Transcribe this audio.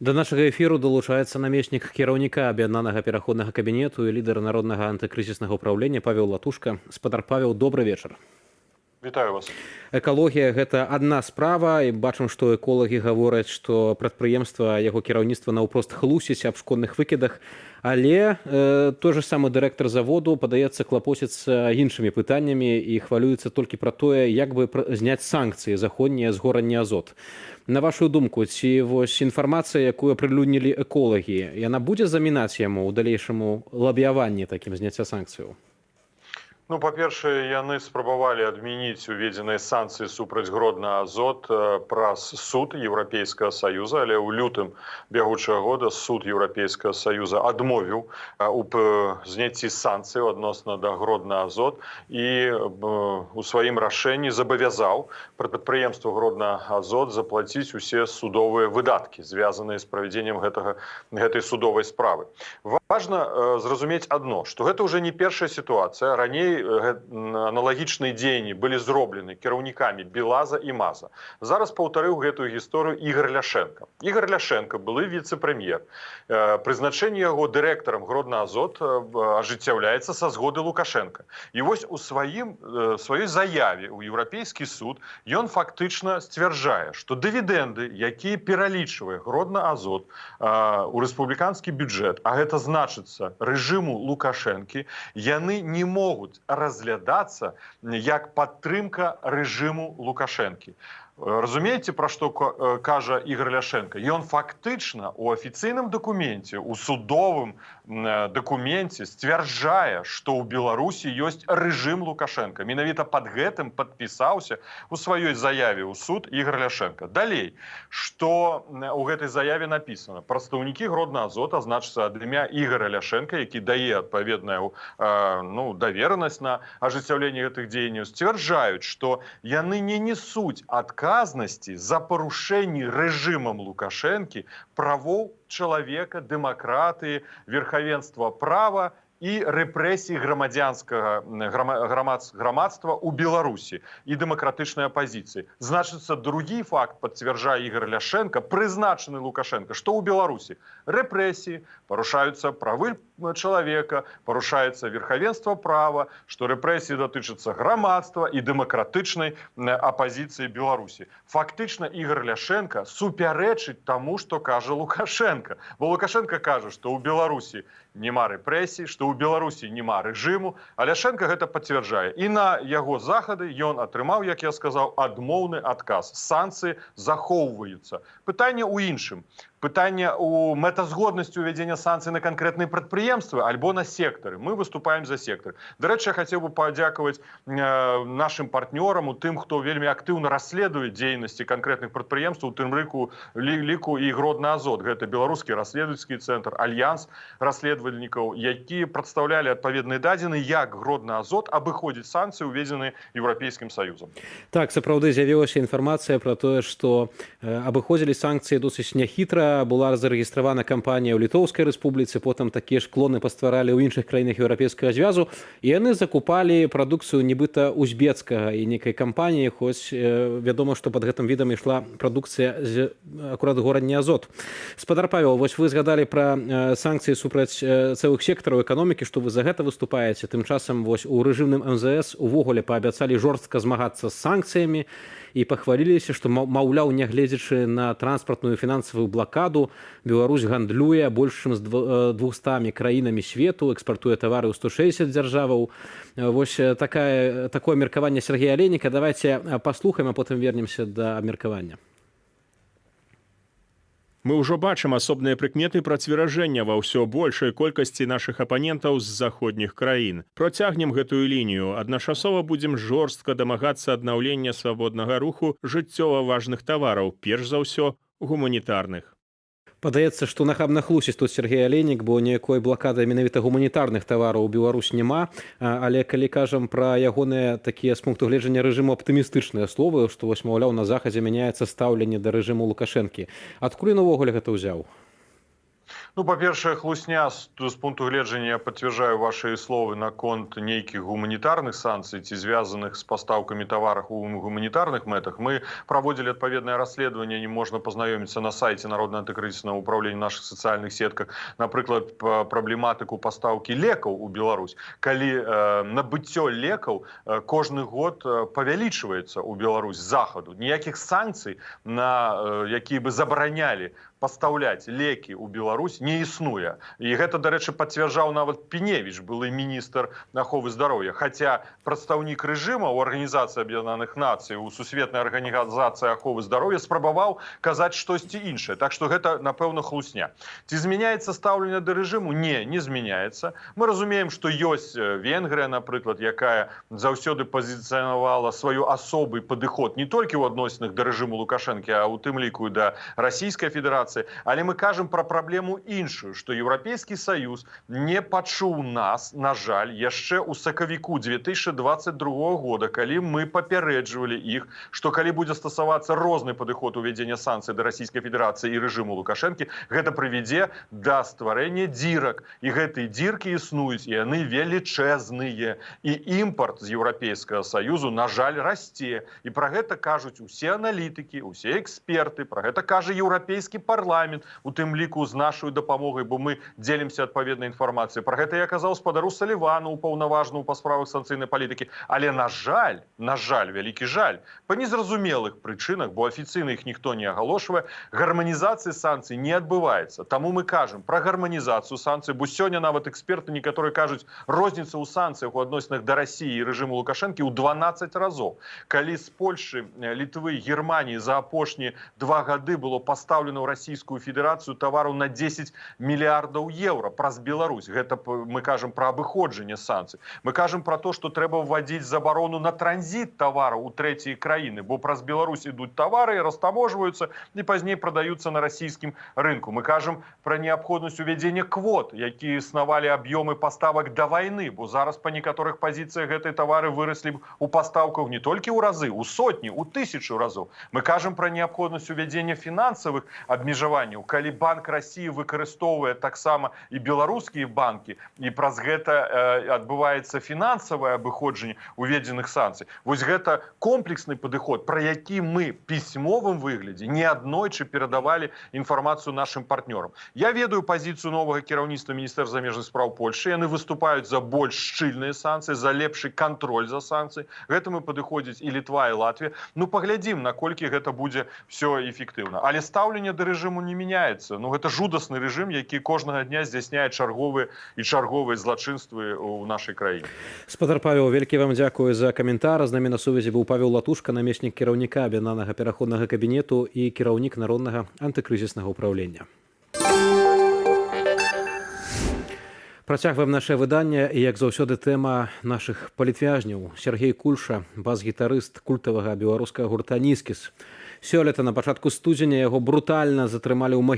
Да нашага эфіру далучаецца намеснік кіраўніка Аб'яднанага пераходнага кабінету і лідар Народнага антыкрызіснага ўпраўлення Павел Латушка. Спадар Павел, добры вечар. Вітаю вас. Экалогія — гэта адна справа, і бачым, што эколагі гавораць, што прадпрыемства, яго кіраўніцтва наўпрост хлусіць аб шкодных выкідах, але той же самы дырэктар заводу, падаецца, клапоціцца іншымі пытаннямі і хвалюецца толькі пра тое, як бы зняць санкцыі заходнія з Горадні Азот. На вашу думку, ці вось інфармацыя, якую апрылюднілі эколагі, яна будзе замінаць яму ў далейшаму лабіяванні такім зняцця санкцыяў? Ну, па-першае, яны спрабавалі адмяніць уведзеныя санкцыі супраць Гродна Азот праз суд Еўрапейскага Саюза, але ў лютым бягучага года суд Еўрапейскага Саюза адмовіў у зняцці санкцыяў адносна да Гродна Азот і у сваім рашэнні забавязаў прадпрыемству Гродна Азот заплаціць усе судовыя выдаткі, звязаныя з правядзеннем гэтай судовай справы. Важна зразумець адно, што гэта ўжо не першая сітуацыя. Раней аналагічныя дзеянні былі зроблены кіраўнікамі Белаза і Маза. Зараз паўтарыў гэтую гісторыю Ігар Ляшэнка. Ігар Ляшэнка, былы віцэ-прэм'ер, прызначэнне яго дырэктарам Гродна Азот ажыццяўляецца са згоды Лукашэнкі. І вось у сваёй заяве ў Еўрапейскі суд ён фактычна сцвярджае, што дывідэнды, якія пералічвае Гродна Азот у рэспубліканскі бюджэт, а гэта значыцца рэжыму Лукашэнкі, яны не могуць разглядацца як падтрымка рэжыму Лукашэнкі. Разумееце, пра што кажа Ігар Ляшэнка? Ён фактычна у афіцыйным дакуменце, у судовым дакуменце сцвярджае, што ў Беларусі ёсць рэжым Лукашэнка. Менавіта пад гэтым падпісаўся у сваёй заяве ў суд Ігар Ляшэнка. Далей, што у гэтай заяве напісана? Прадстаўнікі Гродна Азота, значыцца, ад імя Ігара Ляшэнка, які дае адпаведную ну, даверанасць на ажыццяўленне гэтых дзеянняў, сцвярджаюць, што яны не несуць адказнасці за парушэнні рэжымам Лукашэнкі правоў чалавека, дэмакратыі, верхавенства права і рэпрэсій грамадзянскага грамадства ў Беларусі і дэмакратычнай апазіцыі. Значыцца, другі факт пацвярджае Ігар Ляшэнка, прызначаны Лукашэнка, што ў Беларусі рэпрэсіі, парушаюцца правы чалавека, парушаецца верхавенства права, што рэпрэсіі датычацца грамадства і дэмакратычнай апазіцыі Беларусі. Фактычна Ігар Ляшэнка супярэчыць таму, што кажа Лукашэнка. Бо Лукашэнка кажа, што ў Беларусі няма рэпрэсій, што ў Беларусі няма рэжыму, а Ляшэнка гэта пацвярджае. І на яго захады ён атрымаў, як я сказаў, адмоўны адказ. Санкцыі захоўваюцца. Пытанне ў іншым. Пытанне у мэтазгоднасці ўвядзення санкцый на канкрэтныя прадпрыемствы альбо на сектары. Мы выступаем за сектор. Дарэчы, я хацеў бы падзякаваць нашым партнёрам, у тым, хто вельмі актыўна расследуе дзейнасці канкрэтных прадпрыемстваў, у тым ліку і Гродна Азот. Гэта Беларускі расследавальскі цэнтр, Альянс расследавальнікаў, якія прадстаўлялі адпаведныя дадзены, як Гродна Азот абыходзіць санкцыі, уведзеныя Еўрапейскім Саюзам. Так, сапраўды з'явілася інфармацыя пра тое, што абыходзілі санкцыі досыць няхітра. Была зарэгістравана кампанія ў Літоўскай Рэспубліцы, потым такія ж клоны пастваралі ў іншых краінах Еўрапейскага звязу, і яны закупалі прадукцыю нібыта узбецкага і нейкай кампаніі, хоць вядома, што пад гэтым відам ішла прадукцыя з акурат Горадні Азот. Спадар Павел, вось вы згадалі пра санкцыі супраць цэлых сектараў эканомікі, што вы за гэта выступаеце. Тым часам вось у рэжымным МЗС увогуле паабяцалі жорстка змагацца з санкцыямі і пахваліліся, што, маўляў, нягледзячы на транспартную, фінансавую блакаду, Беларусь гандлюе больш чым з 200 краінамі свету, экспартуе тавары ў 160 дзяржаваў. Вось такое меркаванне Сяргея Алейніка. Давайте паслухаем, а потым вернемся да абмеркавання. Мы ўжо бачым асобныя прыкметы працверажэння ва ўсё большай колькасці нашых апанентаў з заходніх краін. Працягнем гэтую лінію. Адначасова будзем жорстка дамагацца аднаўлення свабоднага руху жыццёва важных тавараў, перш за ўсё гуманітарных. Падаецца, што нахабна хлусіць тут Сяргей Алейнік, бо ніякой блакады менавіта гуманітарных тавараў у Беларусь няма. Але калі кажам пра ягоныя такія, з пункту гледжання рэжыму, аптымістычныя словы, што вось, маўляў, на Захадзе мяняецца стаўленне да рэжыму Лукашэнкі. Адкуль ён увогуле гэта ўзяў? Ну, па-першае, хлусня з пункту гледжання, я пацвярджаю ваши словы наконт нейкіх гуманітарных санкцый ці звязаных з пастаўкамі таварах у гуманітарных мэтах. Мы праводзілі адпаведнае расследаванне, не можна пазнаёміцца на сайце Народнага антыкрызіснага управлення, наших сацыяльных сетках, напрыклад, праблематыку пастаўкі лекаў у Беларусь, калі набыццё лекаў кожны год павялічваецца ў Беларусь з захаду. Ніякіх санкцый на якія бы забаранялі пастаўляць лекі ў Беларусь, не існуе. І гэта, дарэчы, пацвярджаў нават Піневіч, былы міністр аховы здароўя, хаця прадстаўнік рэжыма ў Арганізацыі Аб'яднаных Нацый, у Сусветнай арганізацыі аховы здароўя спрабаваў казаць штосьці іншае. Так што гэта, напэўна, хлусня. Ці змяняецца стаўленне да рэжыму? Не змяняецца. Мы разумеем, што ёсць Венгрыя, напрыклад, якая заўсёды пазіцыянавала сваю асобы падыход не толькі ў адносінах да рэжыму Лукашэнкі, а ў тым ліку і да Расійскай Федэрацыі. Але мы кажам пра праблему іншую, што Еўрапейскі Саюз не пачуў нас, на жаль, яшчэ ў сакавіку 2022 года, калі мы папярэджвалі іх, што калі будзе стасавацца розны падыход увядзення санкцый да Расійскай Федэрацыі і рэжыму Лукашэнкі, гэта прывядзе да стварэння дзірак. І гэтыя дзіркі існуюць, і яны велічэзныя. І імпарт з Еўрапейскага Саюзу, на жаль, расце. І пра гэта кажуць усе аналітыкі, усе эксперты, пра гэта кажа Еўрапейскі парламент, у тым ліку з нашай дапамогай, бо мы дзелімся адпаведнай інфармацыяй. Пра гэта я казаў спадару Салівану, упаўнаважнаму па справах санкцыйнай палітыкі. Але, на жаль, на жаль, вялікі жаль, па незразумелых прычынах, бо афіцыйна іх ніхто не агалошвае, гарманізацыі санкцый не адбываецца. Таму мы кажам пра гарманізацыю санкцый, бо сёння нават эксперты некаторыя кажуць, розніца ў санкцыях у адносінах да Расіі і рэжыму Лукашэнкі ў 12 разоў. Калі з Польшы, Літвы, Германіі за апошнія 2 гады было пастаўлена ў Расійскую Федэрацыю тавараў на 10 мільярдаў еўра праз Беларусь. Гэта мы кажам пра абыходжанне санкцый. Мы кажам пра то, што трэба ўвадзіць забарону на транзіт тавараў у трэція краіны, бо праз Беларусь ідуць тавары, растаможваюцца і пазней прадаюцца на расійскім рынку. Мы кажам пра неабходнасць увядзення квот, якія існавалі, аб'ёмы паставак да вайны, бо зараз па некаторых пазіцыях гэтыя тавары выраслі б у пастаўках не толькі ў разы, у сотні, у тысячу разоў. Мы кажам пра неабходнасць увядзення фінансавых абмежаванняў, калі Банк Расіі выкарыстоўвае таксама і беларускія банкі, і праз гэта адбываецца фінансавае абыходжанне уведзеных санкцый. Вось гэта комплексны падыход, пра які мы пісьмовым выглядзе неаднойчы перадавалі інфармацыю нашым партнёрам. Я ведаю пазіцыю новага кіраўніцтва міністэрства замежных спраў Польшы. Яны выступаюць за больш шчыльныя санкцыі, за лепшы кантроль за санкцыі. Гэтаму падыходзіць і Літва, і Латвія. Ну, паглядзім, наколькі гэта будзе все эфектыўна. Але стаўленне да рэжыму не мяняецца. Ну, гэта жудасны рэжым, які кожнага дня здзяйсняе чарговыя і чарговыя злачынствы ў нашай краіне. Спадар Павел, велькі вам дзякую за каментар. З намі на сувязі быў Павел Латушка, намеснік кіраўніка Аб'яднанага пераходнага кабінету і кіраўнік Народнага антыкрызіснага ўпраўлення. Працягваем наше выданне, і, як заўсёды, тэма нашых палітвязняў. Сяргей Кульша, бас-гітарыст культавага беларускага гурта «Нізкіз». Сёлета на пачатку студзеня яго брутальна затрымалі ў Магілёве.